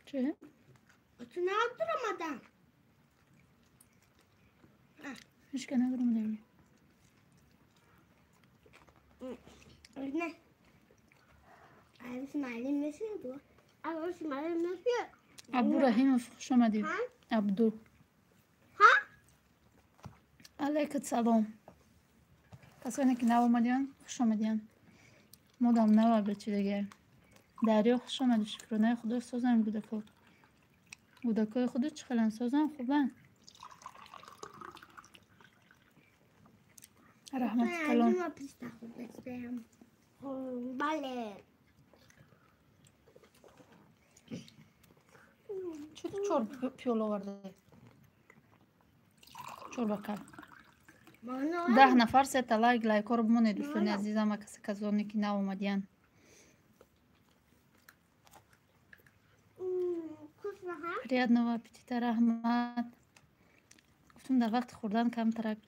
Чӣ? Ҳеч ка надуромада. Абдураҳимов, хуш омадед. Абду. Алайкум салом. Касоне ки нав омадиянд, хуш омадиянд. Модам нав абечидагия. Дарё, хуш омадӣ. Шукронаи Худо, созам гудако. Гудакои худо чӣ хеланд, созам, хубанд? Раҳмати калон. Чӣ чор пиёла овардаед? Чор бакал. 10 нафар сета лайк, лайкҳоро бимонед, дӯстони азизам, касе касоне ки нав омадиянд. Приятного аппетита, раҳмат. Гуфтум, дар вақти хӯрдан камтарак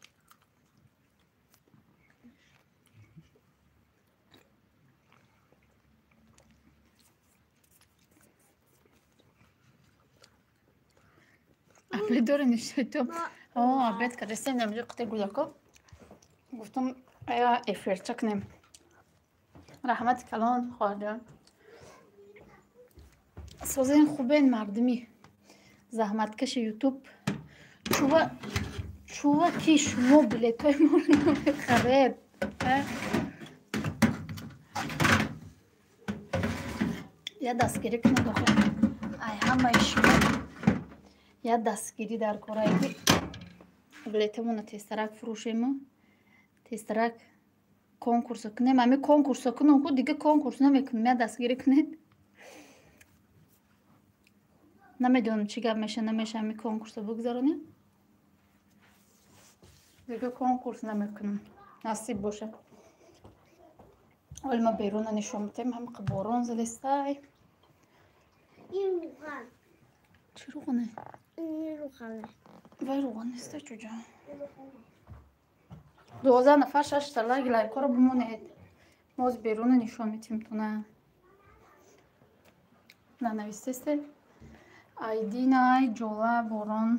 обед дорем нишоито. Обед кардастем, намҷо қите гудако. Гуфтум, ая эфирча кунем. Раҳмати калон, хоҳарҷон. Созен, хубен, мардуми заҳматкаши Ютуб? Чува чува ки шумо билетҳои моро намехаред? Я дастгирӣ кунед охе. Ай ҳамаи шумо я дастгирӣ дар корае ки билетамонро тезтарак фурӯшему тезтарак конкурсо кунем. Ами конкурсо кунам ку, дига конкурс намекунем. Я дастгирӣ кунед. Намедонам, чӣ гап меша, намеша, ами конкурсо бигзаронем. Дига конкурс намекунам. Насиб боша. Оли ма беруна нишон битем, ҳамқа борон задестай. Чӣ руғане? Вай руған неста, чуҷа. 12 нафар, шашта лайк, лайкҳоро бимонед. Мо оз беруна нишон метим туна. Нанавистесте? Айдинай ҷола борон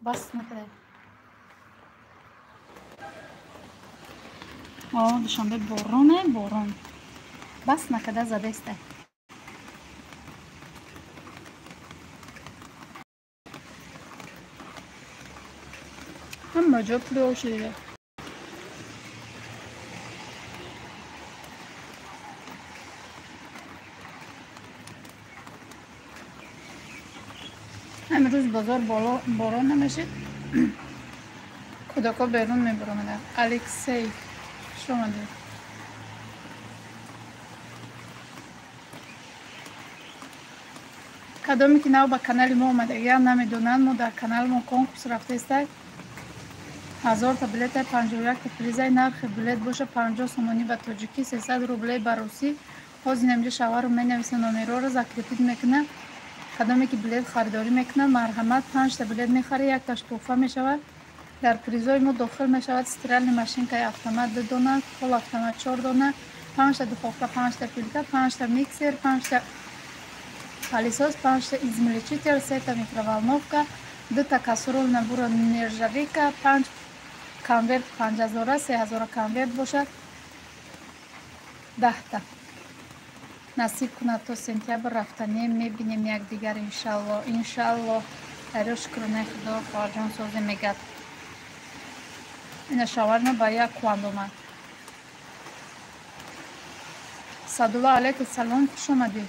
бас накарда. О, Душанбе бороне, борон. Бас накарда задестай. Ҳама ҷо пули ошида. Имрӯз бозор борон намешид. Кӯдакҳо берун мебаромаданд. Алексей, хуш омадед. Кадоме ки нав ба канали мо омадагиам, намедонанд, мо дар каналамон конкурс рафтаистай. 1000-та билета, 51-та призай, нархи билет боша 50 сомонӣ ба тоҷикӣ, 300 рублей ба русӣ. Ҳозир инамҷо шавҳару менависа, номерҳоро закрепить мекунад. Кадоме ки билет харидорӣ мекунад, марҳамат, панҷта билет мехарӣ, якташ тӯҳфа мешавад. Дар призои мо дохил мешавад стиральный машинкаи автомат ду дона, полуавтомат чор дона, панҷта духовка, панҷта плита, панҷта миксер, панҷта пылесос, панҷта измельчитель, сета микроволновка, дута кастрюль набора нержавейка, панҷ конверт 5000-а, 3000-а конверт бошад, 10-та. Насиб кунад, то сентябр рафтанем, мебинем якдигар, иншалло, иншалло. Дарё, шукронаи Худо, хоҳарҷон, созе мегад. Ина шаварма ба як куанд омад. Садулла, алайкум салом, хуш омадӣ.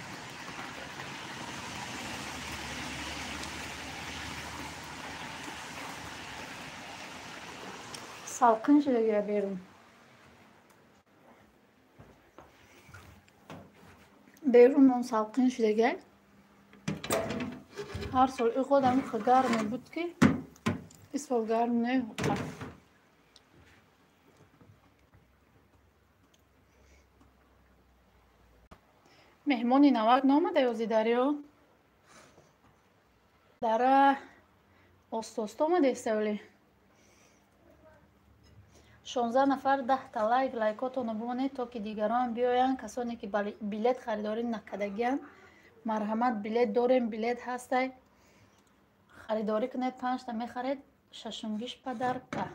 Салқин шуда берун. Берунмон салқин шудагай. Ҳар сол иқодам гарме буд ки Исол гарм не. Меҳмони навак наомада ёзи дарё? Дара оста-оста омадеста оли. 16 нафар 10 лайк, лайкотонро бимонед, то ки дигарон биёянд. Касоне ки билет харидорӣ накардагиянд, марҳамат, билет дорем, билет ҳастай. Харидорӣ кунед, 5та мехаред, шашумгиш подарка.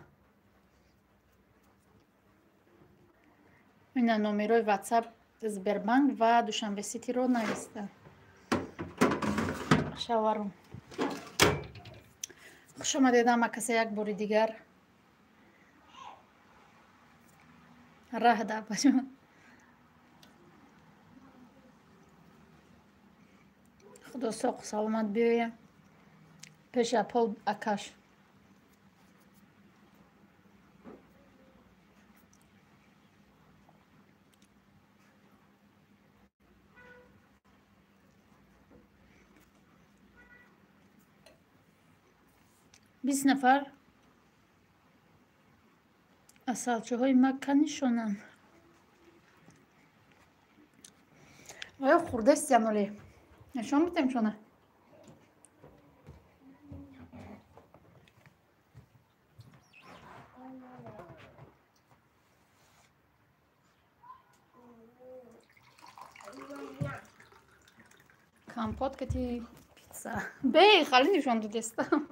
Ина номерои WhatsApp, Сбербанк ва Душанбе Ситиро нависта. Шаварум. Хуш омадед ҳама каса як бори дигар. Раҳ да апаҷон. Худо соқу саломат биёя. Пеши апол акаш. Бист нафар асалчаҳои Макка нишонанд. Оё хурдестиян оле? Нишон бидем шона? Компот кати пицца. Бе, хали нишон додестам.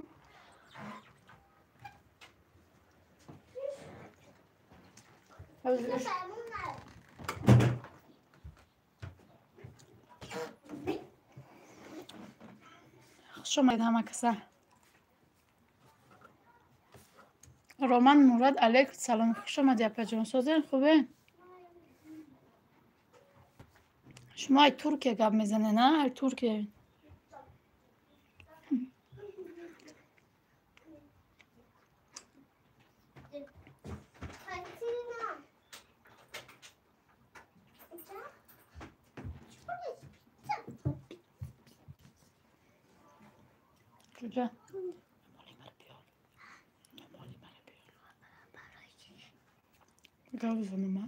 Хуш омадед ҳама каса. Роман Мурад, алейкум салом. Хуш омадӣ апаҷон. Созен хубе? Шумо ай Туркия гап мезанед, на? Ай Туркия. Куҷа? Гап занама.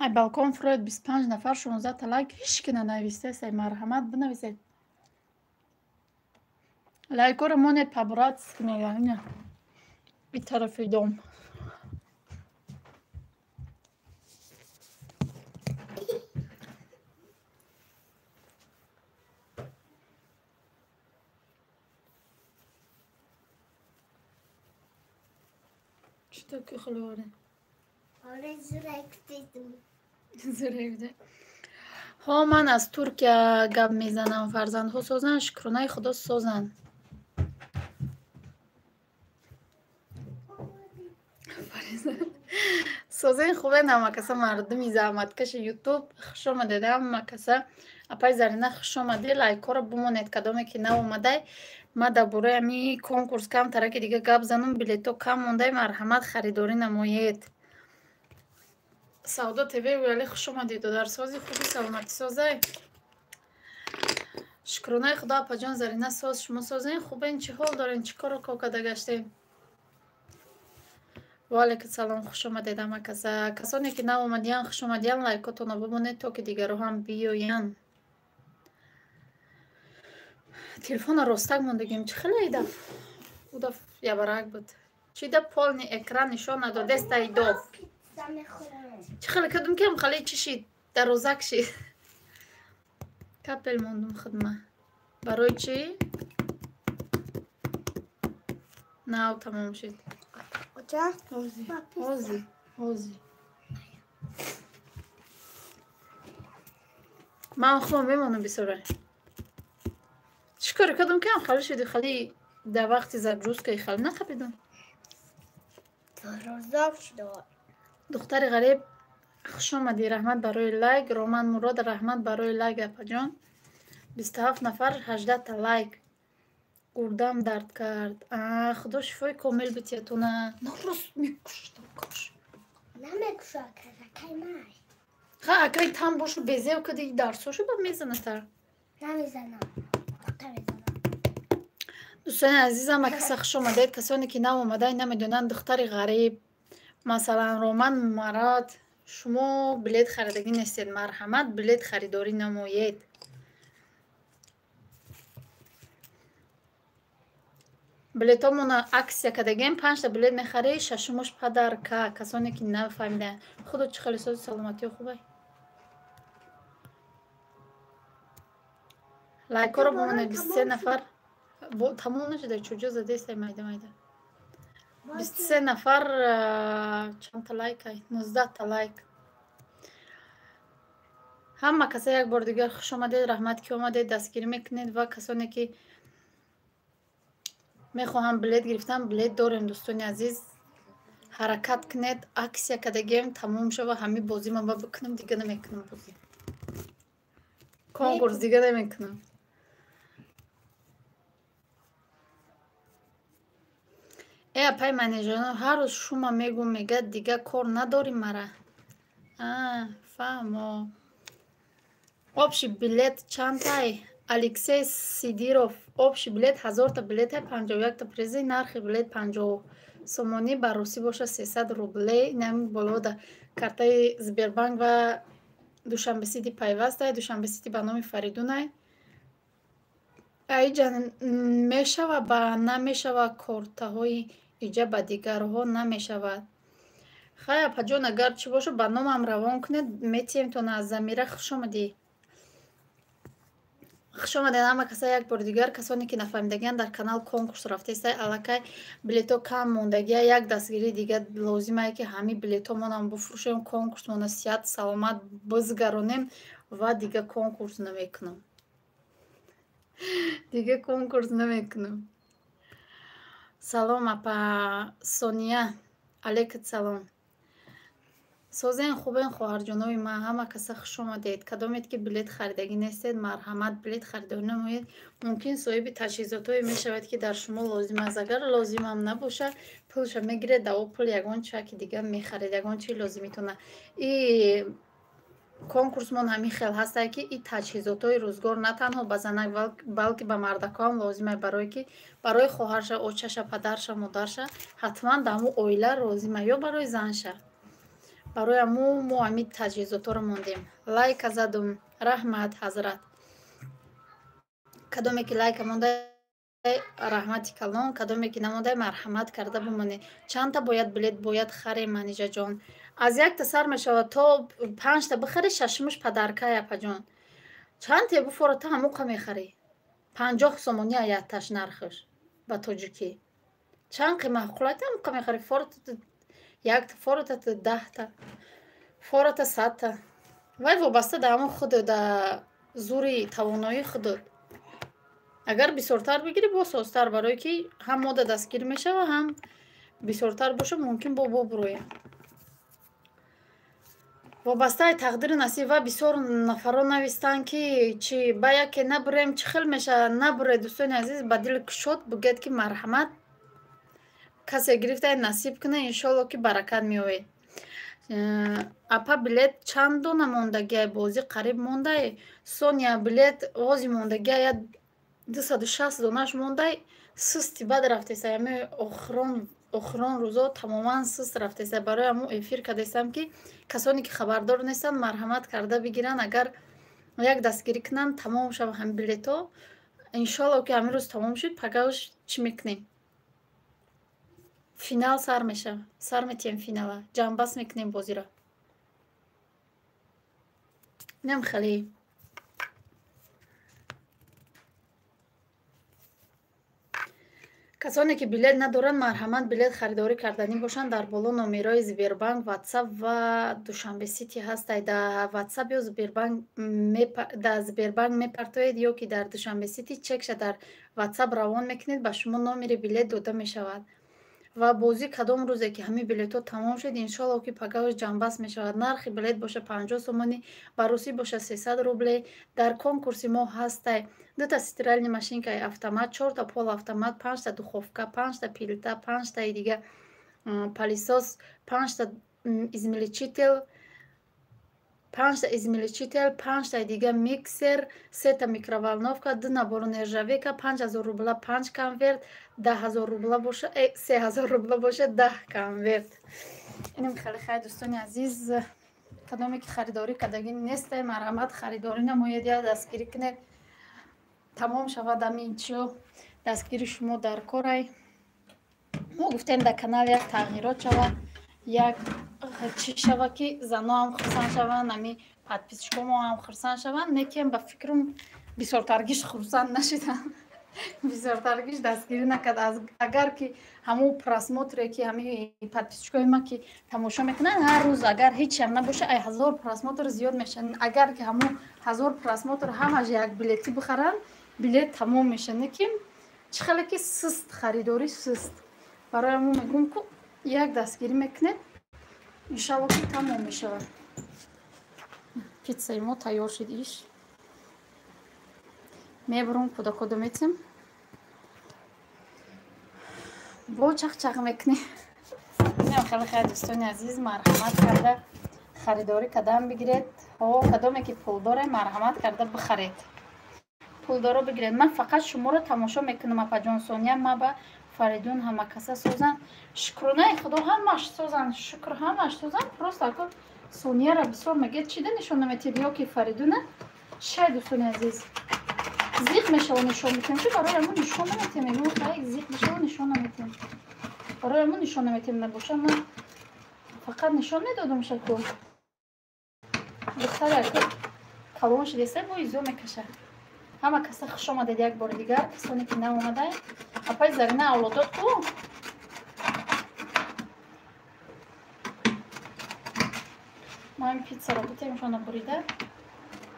Ай балкон фуроед 25 нафар 16 лайк ҳеҷ ки нанавистааст. Ай марҳамат бинависед. Лайкоро монед по-братски мегӯям. Ина и тарафи дом. Чӣ таки хеле Ҳо, ман аз Туркия гап мезанам. Фарзандҳо созанд, шукронаи Худо созанд. Созен хубе ҳама каса, мардуми заҳматкаши Ютуб. Хуш омадед ҳама каса. Апай Зарина, хуш омадӣ. Лайкҳоро бимонед, кадоме ки наомадай. Ма дар бораи ҳамин конкурс камтара ки дига гап занам, билетҳо кам мондай, марҳамат харидорӣ намоед. Савдо ТВ Уяли, хуш омадӣ. Додарсози хуби, саломатӣ созай. Шукронаи Худо апаҷон Зарина соз, шумо созен хубен, чӣ ҳол дорен, чӣ корро кор карда гаштем? Ва алайкум салом, хуш омадед ҳама каса. Касоне ки нав омадиянд, хуш омадиянд, лайкотонро бимонед, то ки дигарро ҳам биёянд. Телефонро ростак мондагим. Чӣ хеле идаф? Удаф ябарак буд. Чӣ да полный экран нишон надодеста идоф. Чӣ хеле кардум кам хеле чӣ шид? Дарозак шид. Капел мондум хидма. Барои чӣ? Нав тамом шид. Ози, ози, ози. Ман худам мемонам бисёра. Чӣ коре кардум кам хеле шиди, хеле дар вақти загрузкаи хеле нақабидам. Духтари ғариб, хуш омадӣ, раҳмат барои лайк. Роман Мурод, раҳмат барои лайк апаҷон. 27 нафар 18 лайк. Гурдам дард кард. Худо шифои комил битиятона. Норӯз мекушдам кош. Намекуша, акай май. Ха, акай там бошу безев кади дарсошу ба мезанатар. Намезанам. Духтар мезанам. Дӯстони азизам, каса хуш омадед. Касоне ки нав омадаед, намедонанд, духтари ғариб, масалан, Роман Марат, шумо билет харидагӣ нестед, марҳамат, билет харидорӣ намоед. Билетҳомона аксия кардагем, панҷта билет мехарӣ, шашумош подарка. Касоне ки нафаҳмидаанд, худо чӣ хеле сози, саломатиё хубай. Лайкҳоро бомонед, 23 нафар тамом нашуда, чуҷо задестай, майда майда. 23 нафар, чандта лайкай? 19та лайк. Ҳама каса як бор дигар хуш омадед, раҳмат ки омадед, дастгирӣ мекунед ва касоне ки мехоҳам билет гирифтан, билет дорем, дӯстони азиз. Ҳаракат кунед, аксия кардагем, тамом шава ҳамин бозӣ, ман ба бикунам, дига намекунам бозӣ. Конкурс дига намекунам. Э, апай менеҷерон, ҳар рӯз шума мегӯм, мегӯяд, дига кор надорӣ мара. А, фаҳмо. Общий билет чандтай? Алексей Сидиров, общий билет 1000та билетай, 51та призи, нархи билет 50 сомонӣ, ба русӣ боша 300 рублей. Инами болода картаи Сбербанк ва Душанбе Сити пайвастай, Душанбе Сити ба номи Фаридунай. Аиҷа мешава ба намешава, кортаҳои иҷа ба дигарҳо намешавад. Хай, апаҷон, агар чӣ боша, ба номам равон кунед, метиҳемтон. Аз Замира, хуш омадӣ. Хуш омадед ҳама каса як бори дигар. Касоне ки нафаҳмидагианд, дар канал конкурс рафтаистай, аллакай билетҳо кам мондагия, як дастгирии дига лозимае, ки ҳамин билетҳомонам буфурӯшем, конкурсмона сиҳат саломат бизгаронем ва дига конкурс намекунам. Дига конкурс намекунам. Салом, апа Сония, алейкум салом. Созен, хубен, хоҳарҷонои ман, ҳама каса хуш омадед. Кадомед ки билет харидагӣ нестед, марҳамат, билет харидорӣ намоед. Мумкин соҳиби таҷҳизотҳое мешавед, ки дар шумо лозим аст. Агар лозимам набошад, пулша мегиред, да о пул ягон чаки дига мехаред, ягон чи лозимитона. И конкурсмон ҳамин хел ҳастае, ки и таҷҳизотҳои рӯзгор на танҳо ба занак, балки ба мардакҳоам лозимае, барое ки барои хоҳарша, очаша, падарша, модарша ҳатман дар ҳамун оила лозима ё барои занша. Барои ҳамун мо ҳамин таҷҳизотҳоро мондем. Лайка задум, раҳмат, ҳазрат. Кадоме ки лайка монда, раҳмати калон, кадоме ки намонда, марҳамат карда бимонед. Чандта бояд билет бояд харем, Манижаҷон? Аз якта сар мешавад то панҷта бихарӣ, шашумаш подаркай, апаҷон. Чанд те буфора, та ҳамоқа мехарӣ. 50 сомонӣ аятташ нархаш ба тоҷикӣ. Чанд қимат қулайта, ҳамоқа мехарӣ. Фората якта, фората 10та, фората 100та. Вай вобаста да ҳамон худ, да зури тавоноии худот. Агар бисёртар бигирӣ, боз созтар, барое ки ҳам мода дастгир мешава, ҳам бисёртар боша, мумкин бо бубурӯя. Вобастаи тақдиру насиб. Ва бисёр нафарон навистанд, ки чи ба яке набурем, чӣ хел мешавад. Набуре, дӯстони азиз, ба дили кушод бигӯяд, ки марҳамат, касе гирифта, насиб кунад, иншоалло ки баракат меояд. Апа, билет чанд дона мондагиай? Бозӣ қариб мондай. Соня, билет ози мондагиай, 260 донаш мондай. Сусти бад рафтеса, ами охирон рӯзо тамоман суст рафтеса. Барои ҳамун эфир кардестам, ки касоне ки хабардор нестанд, марҳамат карда бигиранд. Агар як дастгирӣ кунанд, тамом шава ҳамин билетҳо. Иншоалло ки ҳамин рӯз тамом шуд, пагаҳош чӣ мекунем? Финал сар мешава, сар метиҳем финала, ҷамъбаст мекунем бозиро. Инам хеле. Касоне ки билет надоранд, марҳамат, билет харидорӣ карданӣ бошанд, дар боло номерои Сбербанк, Ватсап ва Душанбе Сити ҳастай. Дар Ватсап ё Сбербанк, дар Сбербанк мепартоед ё ки дар Душанбе Сити чекша дар Ватсап равон мекунед, ба шумо номери билет дода мешавад. Ва бозӣ кадом рӯзе ки ҳамин билетҳо тамом шуд, иншоалло ки пагаҳош ҷамъбаст мешавад. Нархи билет боша 50 сомонӣ, ба русӣ боша 300 рублей. Дар конкурси мо ҳастай: дута стиральный машинкаи автомат, чорта полуавтомат, панҷта духовка, панҷта плита, панҷтаи дига пылесос, панҷта измельчитель. 5та измельчитель, 5таи дига миксер, 3та микроволновка, 2 набор нержавейка, 5000 рубла 5 конверт, 10000 рубла боша, 3000 рубла боша 10 конверт. Инам хеле хай дӯстони азиз, кадоме ки харидорӣ кардагӣ нестай, марҳамат харидорӣ намоед, я дастгирӣ кунед. Тамом шавад ҳамин чиё, дастгири шумо дар корай. Мо гуфтем дар канал як тағйирот шавад, як чӣ шава ки зано ҳам хурсанд шаванд, ҳами подписчикомо ҳам хурсанд шаванд. Некем ба фикрам бисёртаргиш хурсанд нашиданд, бисёртаргиш дастгирӣ накард. Агар ки ҳамун просмотре ки ҳами подписчикои ма ки тамошо мекунанд ҳар рӯз, агар ҳечам набоша, ай 1000 просмотр зиёд мешаванд. Агар ки ҳамун 1000 просмотр ҳамаш як билетӣ бихаранд, билет тамом мешавад. Неким чӣ хеле ки суст харидорӣ суст. Барои ҳамун мегӯм ку як дастгирӣ мекунед, иншалло ки тамом мешавад. Питсаи мо тайёр шуд иш. Мебурам кӯдакодо метем. Бо чақ-чақ мекунем. Инам хеле хай дӯстони азиз, марҳамат карда харидорӣ кардан бигиред. Ҳо, кадоме ки пул доре, марҳамат карда бихаред. Пулдоро бигиред. Ман фақат шуморо тамошо мекунам, апаҷон Сония, ма ба Фаридун ҳама каса созанд. Шукронаи Худо ҳамаш созанд, шукр ҳамаш созанд. Просто ако Сонияро бисёр мегӯяд, чида нишон наметиҳед ё ки Фаридуна? Шай дӯстони азиз, зиқ мешава нишон метиҳем, чи барои ҳамун нишон наметиҳем. Мегӯям хай зиқ мешава нишон наметиҳем, барои ҳамун нишон наметиҳем. Набоша ман фақат нишон медодам шаку. Духтаре ако калон шудеса бо изо мекашад. Ҳама каса хуш омадед як бори дигар, касоне ки наомадаед. Апай Зарина авлодот ку? Ма ин питсаро битем шона бурида.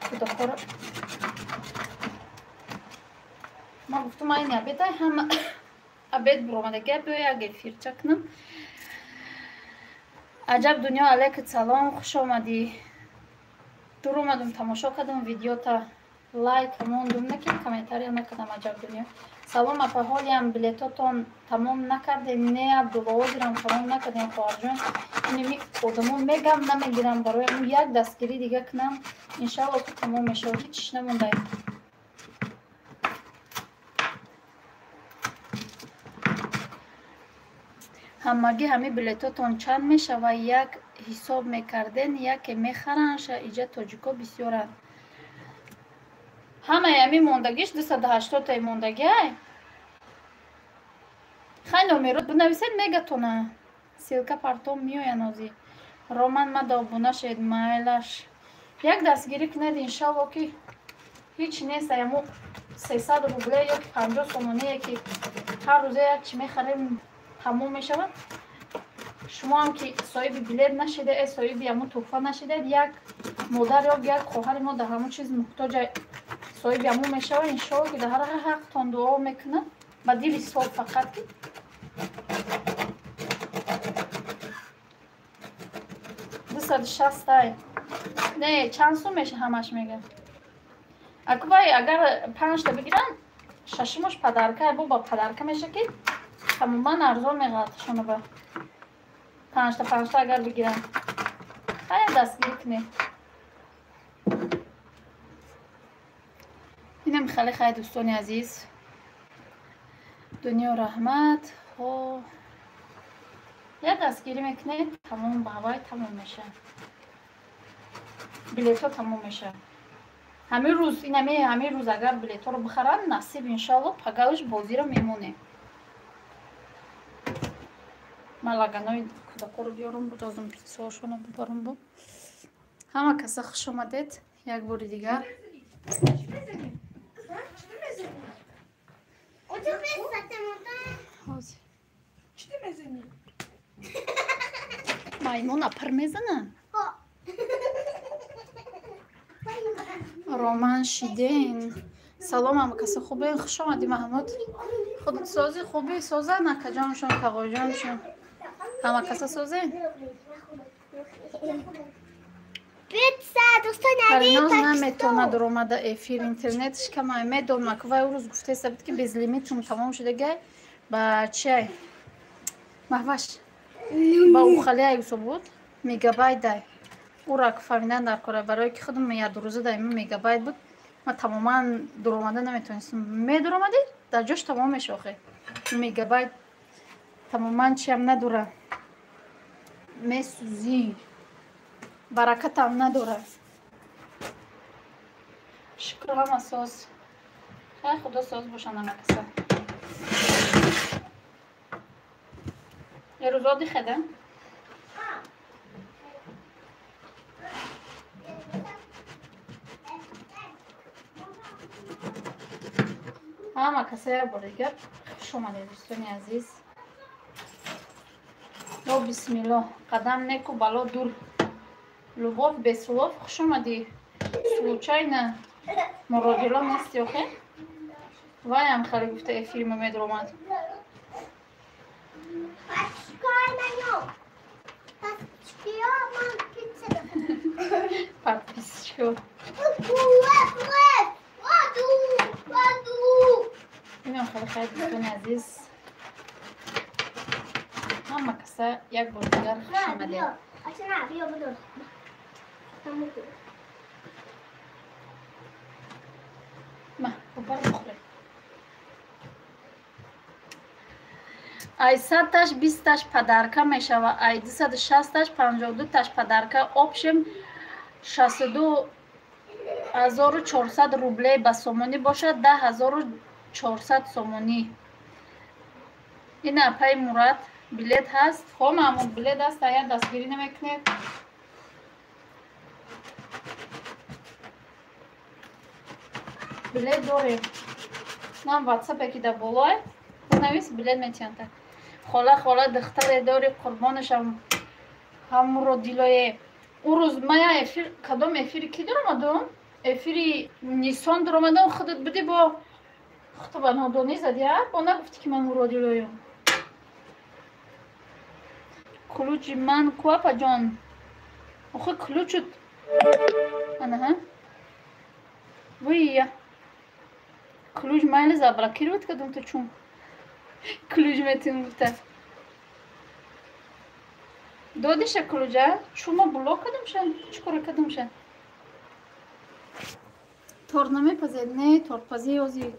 Кӯдакҳоро ма гуфтум айни обедай, ҳама обед буромадагия, биё як эфирча кунам. Аҷаб дунё, алайкум салом, хуш омадӣ. Дур омадум, тамошо кардам видеота, лайк мондум, накин комментария накардам. Аҷаб дунё. Салом апа, ҳолиам билетотон тамом накардем? Не, Абдулло, ҳозирам тамом накардем хоҳарҷон. Инами одамо мегам намегирам, барои ҳамун як дастгирӣ дига кунам, иншалло ки тамом мешавад, ҳеч намондай. Ҳамагӣ ҳами билетотон чанд мешава? Як ҳисоб мекарден, яке мехаранша, иҷа тоҷико бисёранд. Ҳамаи ҳами мондагиш 280таи мондагиай. Хай номеро бинависед, мегатона. Ссылка партом меоян ҳозир. Роман мада обуна шед, майлаш. Як дастгирӣ кунед, иншалло ки ҳеч нест. Аямо 300 рубле ё ки 50 сомоние ки ҳар рӯза як чи мехарем тамом мешавад. Шумо ҳам ки соҳиби билет нашида, соҳиби ҳамун тӯҳфа нашидаед, як модар ё як хоҳари мо дар ҳамун чиз муҳтоҷа соҳиби ҳамун мешавад, иншоалло ки дар ҳар ҳақтон дуо мекунад ба дили соф фақат ки 260 не чанд сум меша ҳамаш мега. Акубай агар 5та бигиранд, шашумош падарка, бо ба падарка меша ки тамоман арзон меғалташона ба 5та агар бигиранд. Хая дастгирӣ кунед. Инам хеле хай дӯстони азиз. Дунё раҳмат. Хо як дастгирӣ мекунед, тамом ба ҳавай тамом мешавад. Билетҳо тамом мешавад. Ҳамин рӯз, инаме ҳамин рӯз агар билетҳоро бихаранд, насиб иншалло пагалаш бозиро мемонем. Ман лаганои кӯдакҳоро биёрам, будозум питсаҳошонро бибарам бо. Ҳама каса хуш омадед як бори дигар. Маймун апар мезанад? Роман шиден. Салом ҳама каса хубен, хуш омадӣ Маҳмуд. Худат созӣ, хубӣ созан акаҷоншон, тағоҷоншон. Ҳама каса созен? Париноз наметавонад омада эфир, интернетш камай медонам, ки вай рӯз гуфтеста буд ки безлимитум тамом шудагай ба чиай Маҳваш ба ухалиай гуфта буд мегабайт дай. Ура фаҳмидан дар кора, барое ки худам як рӯза дар мегабайт буд, ман тамоман дуромада наметавонистам. Медуромадӣ, дар ҷош тамом меша охе. Мегабайт тамоман чиам надора. Месӯзӣ. Баракатам надора. Шукр ҳама соз. Хай худо соз бошанд ҳама каса. Рӯзо дихеда? Ҳама каса як бор дигар хуш омадед, дӯстони азиз. Ё бисмиллоҳ, қадам неку бало дур. Любовь без слов, хуш омадӣ. Случайно муродило нести охе? Ваям хеле гуфта эфири ма медуромад. Подписчиков. Инам хеле хайр, дӯстони азиз. Ҳама каса як бор дигар хуш омадед. Ма, бобар бихӯре. Ай 100-таш 20-таш подарка мешава, ай 260-таш 52-таш подарка, общем 62400 рублей ба сомонӣ бошад, 10400 сомонӣ. Ина апаи Мурад билет ҳаст. Хо Маҳмуд, билет ҳаст, ая дастгирӣ намекунед. Билет дорем. Нам ватсапе ки дар болое, навис билет метиҳанд. Хола, хола, духтаре дори, қурбонашам ҳамуро дилое. Ӯ рӯз мая эфир, кадом эфири ки дуромадум? Эфири Нисон дуромадум, худат будӣ бо худто ба нодонӣ задӣ, а? Бо нагуфтӣ ки ман муродилоюм. Ключи ман ку, апаҷон? Охи ключут. Анаҳа. Вия. Ключ майли заблокировать кадом то чун. Ключ метин гуфта. Додиша ключа? Чума блок кадамша? Чӣ кора кадамша? Торт намепазед? Не, тортпазӣ ози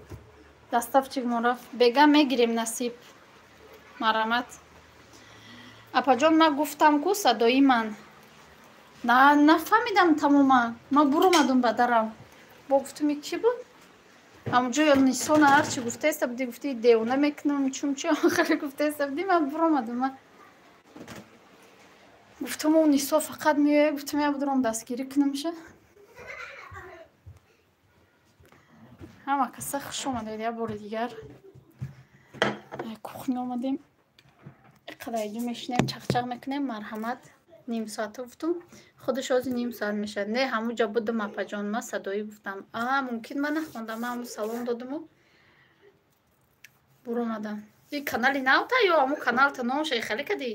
доставчик мо рафт. Бега мегирем насиб. Марамат. Апаҷон, ман гуфтам ку садои ман. На, нафаҳмидам тамоман. Ман буромадум ба дарам. Бо гуфтуми ки буд? Ҳамонҷо ё Нисона ҳарчи гуфтаеста будӣ, гуфти девона мекунам, чумчи охире гуфтаеста будӣ, ман буромадум. Ман гуфтам о Нисо фақат меояд, гуфтам я будурам дастгирӣ кунамша. Ҳама каса хуш омадед як бори дигар. Кухня омадем. Иқадар иҷо мешинем, чақчақ мекунем, марҳамат. Ним соата гуфтум. Худаш ҳозир ним соат мешавад. Не, ҳамун ҷо будум апаҷон, ман садоӣ гуфтам. А, мумкин ман нахондам, ман ҳамун салом додуму буромадам. И канали навта ё ҳамун каналта номаша ихеле кадӣ?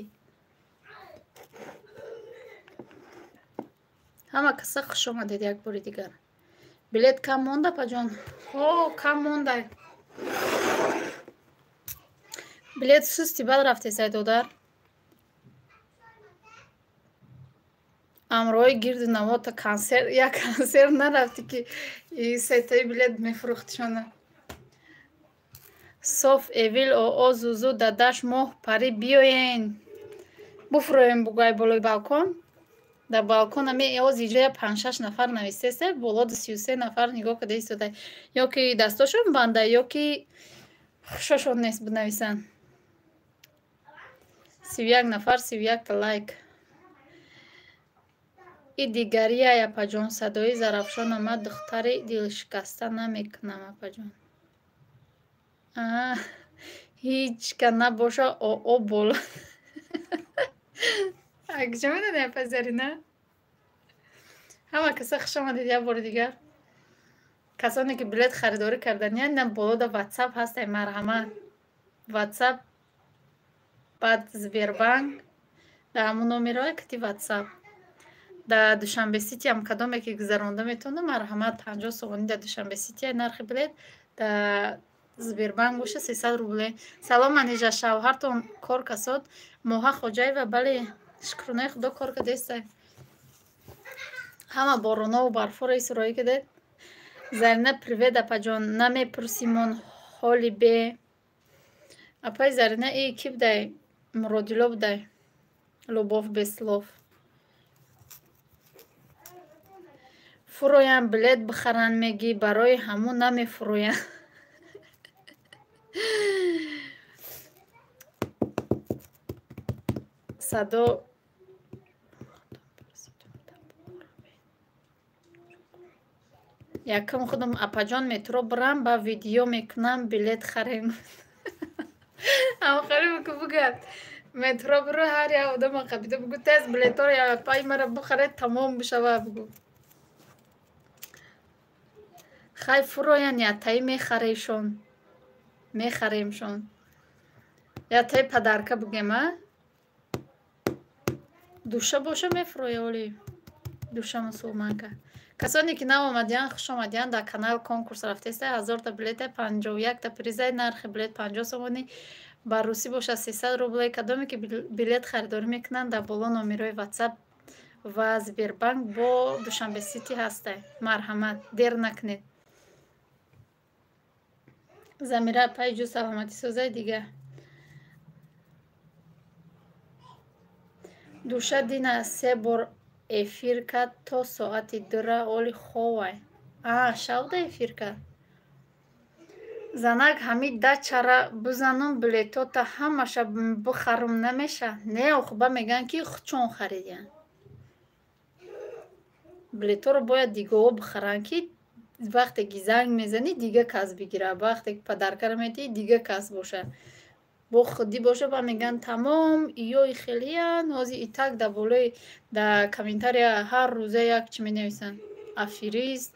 Ҳама каса хуш омадед як бори дигар. Билет кам монда, апаҷон? Ҳо, кам монда. Билет сусти бад рафтесай, додар. Амрои гирду навота консерт, як консерт нарафтӣ ки сетаи билет мефурӯхтшона. Соф эвил оо зузу дадаш моҳ пари биёен. Буфурӯем бугай болои балкон. Дар балкон ами оз иҷоя 5-6 нафар нависеста, боло 33 нафар нигоҳ карда истода. Ё ки дастошон банда, ё ки хушошон нест бинависанд. 31 нафар, 31 та лайк. И дигарияй, апаҷон, садои Зарафшона ман духтари дилшикаста намекунам, апаҷон. Ҳеҷ ка набоша оо боло. Куҷо медонӣ, апа Зарина? Ҳама каса хуш омадед як бори дигар. Касоне ки билет харидорӣ карданиянд, на боло да ватсап ҳастай, марҳамат. Ватсап, баъд Сбербанк, дар ҳамун номерҳое кати ватсап. Дар Душанбе Сити ҳам кадоме ки гузаронда метавонад, марҳамат, 50 сомонӣ дар Душанбе Сити нархи билет, дар Сбербанк боша 300 рубле. Салом, Манижа, шавҳартон кор касод? Моҳа Хоҷаева, бале, шукронаи худо кор кардестай. Ҳама боронову барфоро исроӣ кардед. Зарина, привет, апаҷон, намепурсимон ҳоли бе. Апаи Зарина, и ки будай? Муродило будай. Любовь без слов. Фуроян билет бихаранд мегӣ, барои ҳамун намефуроянд. Садо якум худам, апаҷон, метро бирам, ба видео мекунам, билет харем. Амхари буку бугад. Метро биро, ҳар як одама қабида бугу, тез билетҳоро апаи мара бихаред, тамом бишава бугу. Хай, фуроян, ятаи мехарешон. Мехаремшон. Ятаи падарка бугем, а? Душа боша мефуроя оли. Душа мусулманка. Касоне ки нав омадиянд, хуш омадиянд. Дар канал конкурс рафтеста, 1000-та билета, 51-та призай, нархи билет 50 сомонӣ, ба русӣ бошад 300 рублей. Кадоме ки билет харидорӣ мекунанд, дар боло номерои ватсап ва Сбербанк бо Душанбе Сити ҳастай. Марҳамат, дер накунед. Замира апаи ҷӯ, саломатӣ созай дига. Душа дина се бор эфир кард то соати 2-ра, оли ховай. А, шавда эфир кард. Занак, ҳами дачара бизанум, билетота ҳамаша бихарум, намеша? Не, охуба мегӯянд ки хучон харидиянд. Билетҳоро бояд дигаҳо бихаранд, ки вақте ки занг мезанӣ, дига кас бигира, вақте ки падаркара метиҳӣ, дига кас боша. Бо худӣ боша, ба мегӯянд тамом иёи хелиян. Ҳозир итак дар болои дар комментария ҳар рӯза як чӣ менависанд: аферист,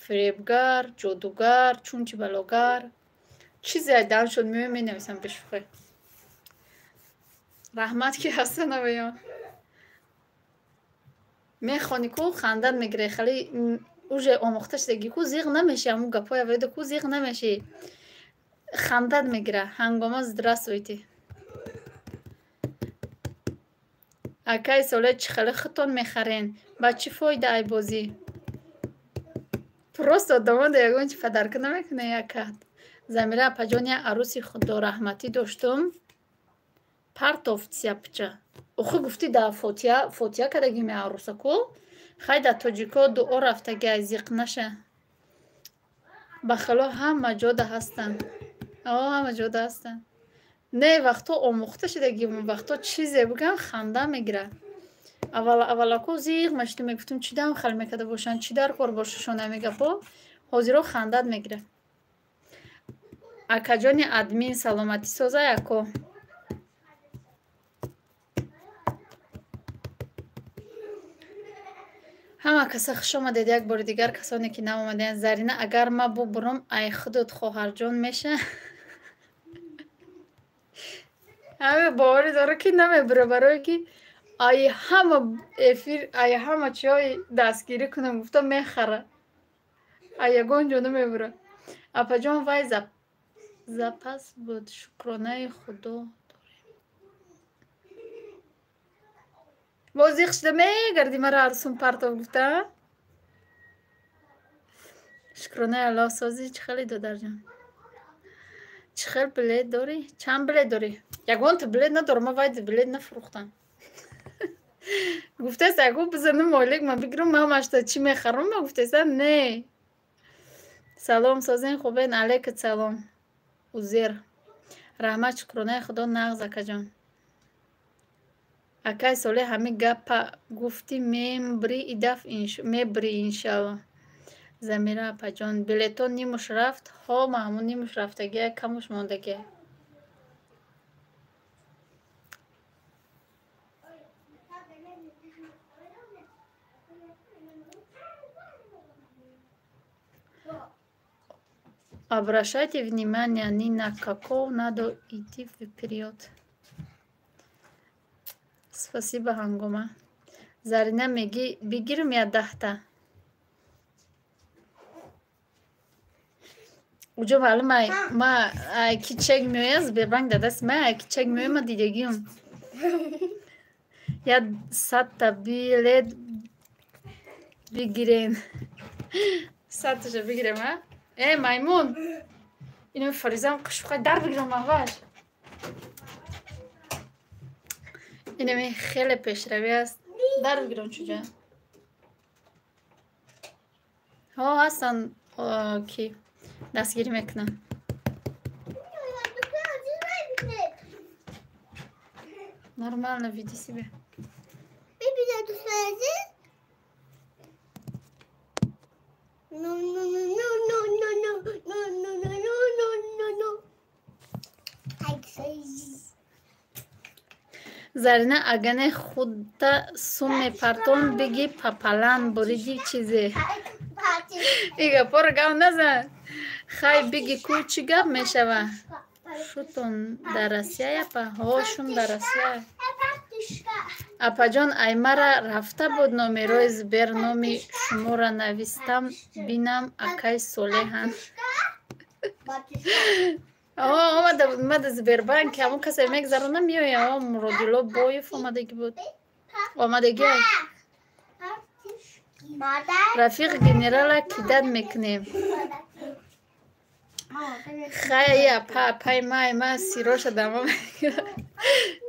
фиребгар, ҷодугар, чунчи балогар, чизе дан шуд меоя менависам бешӯхӣ. Раҳмат ки ҳастан, мехонӣ ку, хандат мегирӣ, хеле уже омӯхта шудагӣ ку, зиғ намешӣ, ҳамун гапҳои аввалида ку зиғ намешӣ, хандат мегира. Ҳангома, здравствуйте. Акаи Соле, чӣ хеле худтон мехарен, ба чӣ фоида ай бозӣ? Просто одамода ягон чи падарка намекуна яка. Замира апаҷон, як арӯси худораҳматӣ доштум, партофт сяпча. Охи, гуфтӣ да фотиҳа, фотиҳа кардагими арӯса ку. Хай, да тоҷико дуо рафтагиай, зиқ наша. Бахело ҳама ҷода ҳастанд. О, ҳама ҷода ҳастанд. Не, вақто омӯхта шудагим, вақто чизе бигӯям, ханда мегирад. Аввал аввалако зиғ мешудем, мегуфтем, чӣ дам хел мекарда бошанд, чӣ дар кор бошашон ҳами гапҳо. Ҳозиро хандат мегирад. Акаҷони админ, саломатӣ созай, ако. Ҳама каса хуш омадед як бори дигар, касоне ки нав омадаянд. Зарина, агар ма бубурам, ай худот хоҳарҷон меша? Ҳаме боварӣ дора, ки намебура, барое ки ай ҳама эфир, ай ҳама чиҳои дастгирӣ кунам гуфта мехара, ай ягон ҷо намебура. Апаҷон, вай запас буд, шукронаи худо дорем. Боз зиқ шуда мегарди, мара арӯсум партов гуфта. Шукронаи Аллоҳ, созӣ. Чӣ хеле, додарҷон? Чӣ хел билет дорӣ? Чанд билет дорӣ? Ягонта билет надорам, ма вайди билет нафурӯхтам. Гуфтаст, аго бизанам, ойлик ма бигирам, ма ҳамашта чӣ мехарам, ма гуфтаста не. Салом, созен, хубен? Алейкум салом. Узер. Раҳмат, шукронаи худо, нағз, акаҷон. Акай Соле, ҳами гапа гуфтӣ, мебри идаф, мебри иншалло. Замира апаҷон, билетҳо нимуш рафт? Ҳо, маҳмуд, нимуш рафтагия, камуш мондагия. Обращайте внимание, ни на каков надо идти вперед. Спасибо, Ҳангома. Зарина, мегӣ бигирам я 10-та? Уҷо маълум ай ма ай ки чек меояд, Сбербанк дар дасти ма, ай ки чек меояд, ма дидагиам. Я 100-та билет. Бигирен. 100 таша бигирем, а? Э, маймун. Ино фаризам қушуқай дар бигирам маҳваш. Инами хеле пешравӣ аст. Дар бигирам чуҷа. Ҳо, ҳастанд, ки дастгирӣ мекунанд. Нормально веди себя. Бибинед, дӯстони азиз. Ну, ну, ну, ну, ну, ну, ну, ну, ну, ну, ну, ну, ну, ну. Ай, дӯстони азиз. Зарина, агане худта сум мепартон, биги папалан буриди чизе. И гапоро гап назан. Хай, биги ку, чӣ гап мешава? Шутон дар Россия, апа? Ҳо, шум дар Россия. Апаҷон, аймара рафта буд номерои Сбер, номи шуморо навистам, бинам акай Солеҳан. Омада омада Сбербанк, ҳамон касе мегзарона, меоя. Муродило Боев омадагӣ буд. Омадагӣ. Рафиқ генерала кидать мекунем. Хай, апа, апай май, ма сироша дама.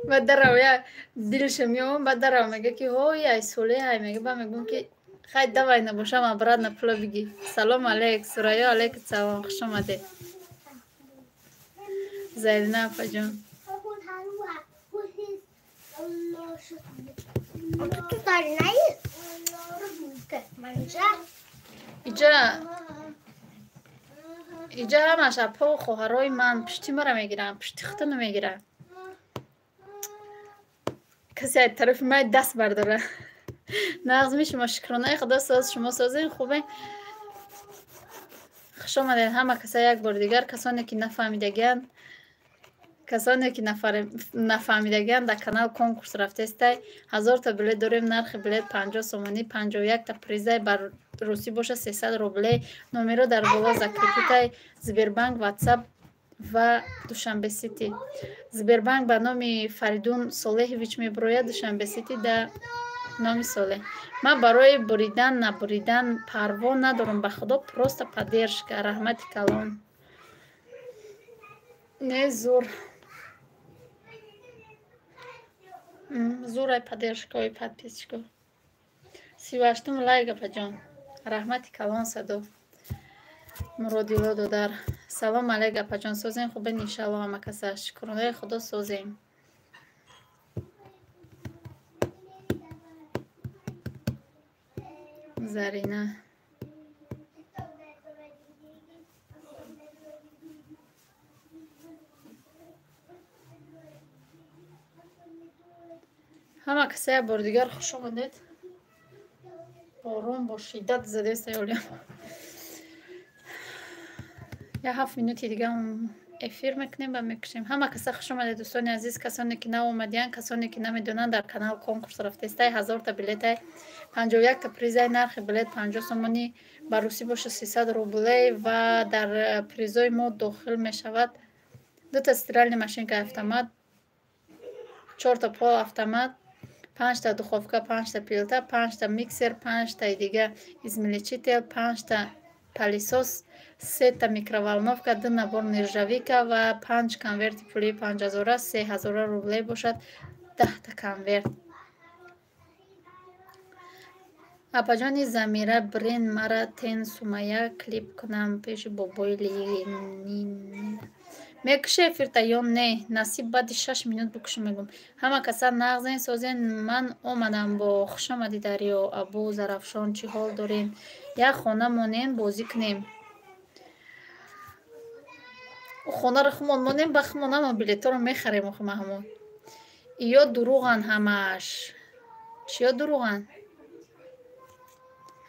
Ба дарав я дилша меом, ба дарав мега ки ҳой, ай Солеҳ, ай мега, ба мегӯм ки хай, давай, набошам, обратно пула биги. Салом алейк, Сурайё, алейк салом, хуш омадед. Зарина апаҷон. Иҷа иҷа ҳамаш апаву хоҳарои ман пушти мара мегиранд, пушти хута намегиранд. Касе аз тарафи май даст бардора. Нағзми шумо, шукронаи худо, соз, шумо созен, хубе? Хуш омадед ҳама каса як бори дигар. Касоне ки нафаҳмидагианд, касоне ки нафаҳмидагианд, дар канал конкурс рафтестай. 1000 та билет дорем, нархи билет 50 сомонӣ, 51 та призай, бар русӣ боша 300 рублей. Номеро дар боло закрепить ай: Сбербанк, Ватсап ва Душанбе Сити. Сбербанк ба номи Фаридун Солеҳович мебирояд, Душанбе Сити да номи Солеҳ. Ман барои буридан набуридан парво надорам, ба худо, просто поддержка. Раҳмати калон. Не, зур зурай поддержка ои подписчико. 38-ум лайк, апаҷон, раҳмати калон. Садо Муродило додар, салом алейк, апаҷон, созем, хубен, иншалло, ҳама каса, шукронаи худо, созем. Зарина, ҳама каса як бори дигар хуш омадед. Борон бо шиддат задеста ёлям. Як 7 минути дига эфир мекунем ва мекушем. Ҳама каса хуш омадед, дӯстони азиз. Касоне ки наомадиянд, касоне ки намедонанд, дар канал конкурс рафтестай, 1000 та билетай, 51 та призай, нархи билет 50 сомонӣ, ба русӣ боша 300 рублей, ва дар призои мо дохил мешавад дута стиральный машинка автомат, чорта пол автомат, панҷта духовка, панҷта плита, панҷта миксер, панҷтаи дига измельчитель, панҷта пылесос, сета микроволновка, ду набор нержавейка ва панҷ конверти пулии 5000-а, 3000 рублей бошад 10 та конверт. Апаҷони Замира, брен мара тен Сумая клип кунам пеши бобои Ленин. Мекуше эфирта ё не? Насиб, баъди 6 минут бикушем, мегӯм. Ҳама каса нағзен, созен? Ман омадам бо. Хушомадӣ, Дарё Абу Зарафшон, чӣ ҳол дорем? Як хона монем, бозӣ кунем. Хонаро хумон монем, ба хумон ҳама билетҳоро мехарем. Охи, Маҳмуд, иё дурӯғанд ҳамааш. Чиё дурӯғанд?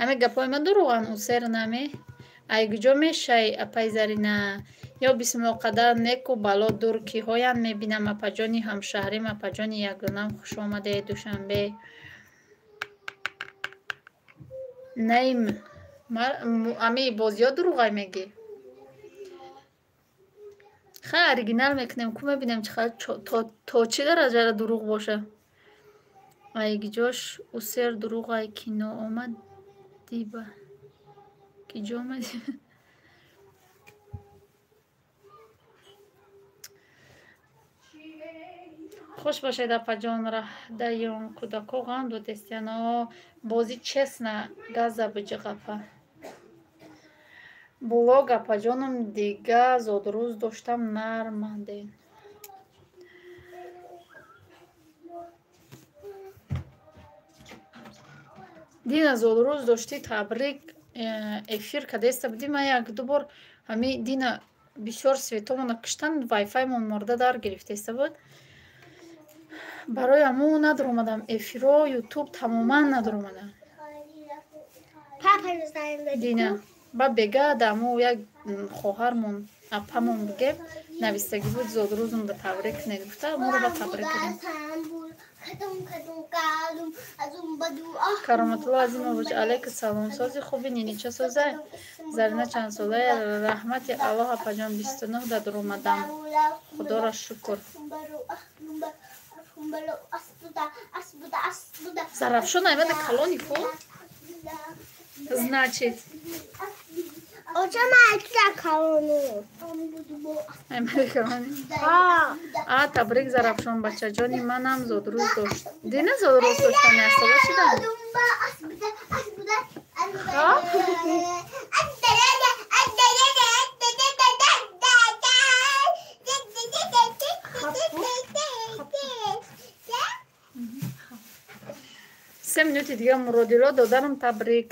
Ҳамин гапҳои ман дурӯғанд? Усер наме ай куҷо мешай, апай Зарина? Ё бисмилло, қадар неку бало дур киҳоянд мебинам. Апаҷони ҳамшаҳрим, апаҷони ягонам, хуш омадед Душанбе. Наим, ами бозиё дурӯғай мегӣ? Хай, оригинал мекунем ку, мебинем чӣ то чӣ дараҷара дурӯғ боша. Айгиҷош усер дурӯғай, кино омад. Диба. Ки ҷо омадӣ? Хуш бошед, апаҷон, раҳдаён. Кӯдако ғам додестиян. Бозӣ честно газа биҷиқ, апа. Блог, апаҷоном, дига зодрӯз доштам, нарманден. Дина зодрӯз доштӣ, табрик. Эфир кадеста будӣ, ман як-ду бор ҳами дина бисёр светомона киштан, вайфаймон мурда дар гирифтеста буд. Барои ҳамун надоромадам эфиро, ютуб тамоман надоромадам. Дина ба бега дамо як хоҳармон, апамон бигем, навистагӣ буд, зодрӯзум ба табрик кунед гуфта, моро ба табрик кунем. Кароматулло Азимович, алейка салом. Сози хуби нинича созай? Зарина чандсолая? Раҳмати Аллоҳ, апаҷон, 29 да дуромадам. Худоро шукр. Зарафшон аймада калони ку? Значит. Аймада калони. А, табрик, Зарафшон, бачаҷони манам зодрӯз дошт. Дина зодрӯз доштан яксола шудам? Се минути дига. Муродило додарам, табрик.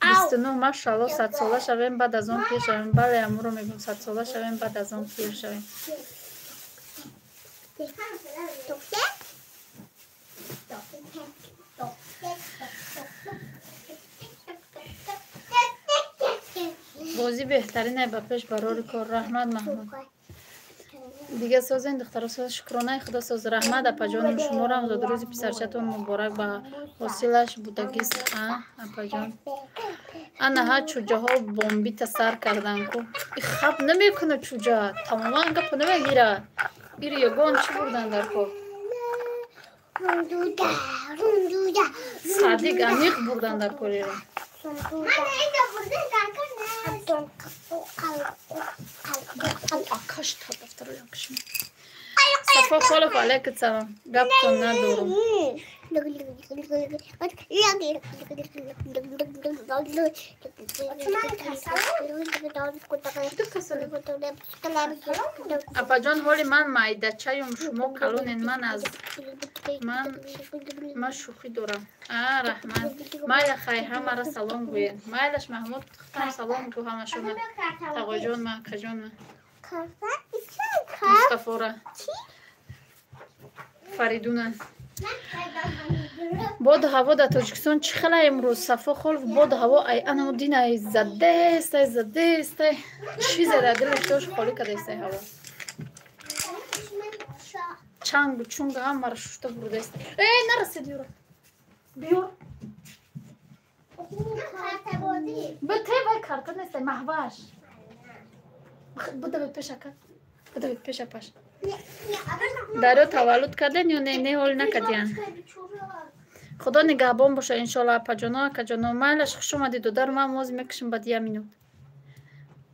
29, машалло, 100 сола шавем, баъд аз он пир шавем. Бале, амуро мегӯм, 100 сола шавем, баъд аз он пир шавем. Бозӣ беҳтаринай, ба пеш, барори кор. Раҳмат, Маҳмуд. Дига созен, духтаро? Соз, шукронаи худо, соз. Раҳмат, апаҷонам, шуморам зодрӯзи писарчатон муборак, ба ҳосилаш будагист. А, апаҷон, анаҳа чӯҷаҳо бомбита сар кардан ку. Хаб намекуна чӯҷа, тамоман гапо намегирад. Ири ягон чӣ бурдан дар кор? Садик амиқ бурдан дар кор ира. Акаш та дафтаро якшим. Сафо Холов, алейкум салом. Гаптон надорум. Апаҷон, ҳоли ман майдачаюм, шумо калонен, ман аз ман ма шӯхӣ дорам. А, раҳмат. Майла, хай, ҳамаро салом гӯед. Майлаш, Маҳмуд, худам салом гӯ ҳамашона. Тағоҷон ма, акаҷон ма. Мустафора. Фаридуна. Боду ҳаво дар Тоҷикистон чӣ хела имрӯз, Сафо Холов? Боду ҳаво ай анамо дин ай задестай, задестай. Чизе дар дилаш дошт, холӣ кардестай ҳаво. Чангу чунга ҳамаро шушта бурдестай. Эй, нарасид, юра. Биёр. Бите, вай карта нестай, Маҳваш. Будавед пеш ака. Будавед пеш апаш. Дарё таваллуд карден ё не? Не, ҳол накардиян. Худо нигаҳбон боша, иншоалло, апаҷоно, акаҷоно. Майлаш, хуш омадӣ, додар, ман моз мекушам баъд я минут.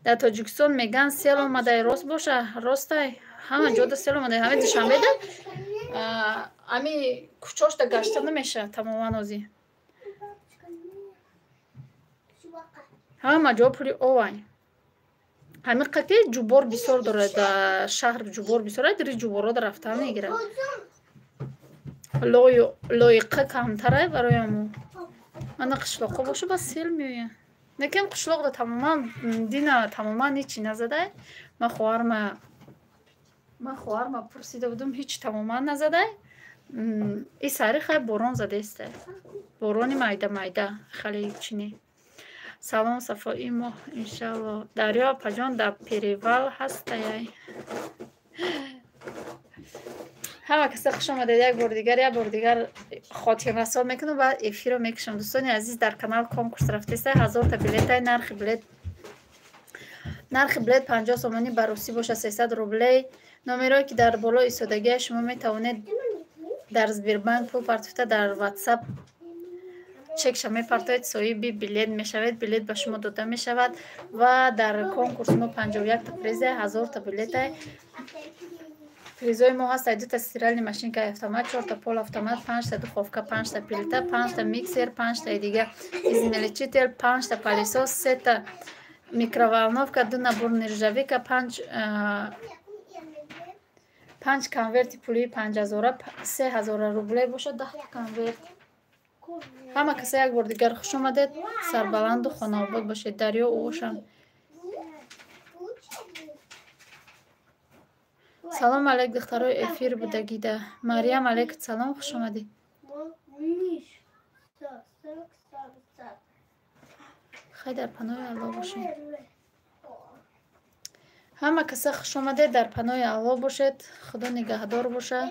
Дар Тоҷикистон меган сел омадай, рост боша? Ростай, ҳама ҷода сел омадай. Ҳами Душанбеда ами кӯчошда гашта намеша тамоман озӣ. Ҳама ҷо пури овай. Ҳамин қати ҷубор бисёр дорад, дар шаҳр ҷубор бисёр, дири ҷуборода рафтан мегирад. Лоиқа камтарай барои мо. Ана қишлоқҳо боша, бас сел меояд. Лекин қишлоқда тамоман дина тамоман ҳечи назадай. Ман хоҳарма пурсида будум, ҳеч тамоман назадай. И сари хай борон задестай. Борони майда майда, хеле чӣ не. Салом, сафои моҳ, иншалло. Дарё апаҷон дар перевал ҳастаяй. Ҳама каса хуш омадед. Як бори дигар, як бори дигар хотиррасон мекунам ва эфирро мекушам. Дӯстони азиз, дар канал конкурс рафтеста, 1000-та билетай, нархи билет 50 сомонӣ, ба русӣ боша 300 рублей. Номерое ки дар боло истодагия, шумо метавонед дар Сбербанк пул партофта, дар Ватсап Чекша мепартоед, соҳиби билет мешавед, билет ба шумо дода мешавад. Ва дар конкурс мо 51та приза, 1000та билета. Призои мо ҳаст: дута стиральный машинка автомат, чорта полуавтомат, панҷта духовка, панҷта плита, панҷта миксер, панҷтаи дига измельчитель, панҷта пылесос, сета микроволновка, ду набор нержавейка, панҷ конверти пулии 5000-а, 3000 рубле бошад 10та конверт. Ҳама каса як бор дигар хуш омадед, сарбаланду хонаобод бошед. Дарё оошам. Салом алейк, духтарои эфир будагида. Марьям, алейк салом, хуш омадӣ. Хай, дар паноҳи Аллоҳ бошед. Ҳама каса хуш омадед, дар паноҳи Аллоҳ бошед, Худо нигаҳдор бошад.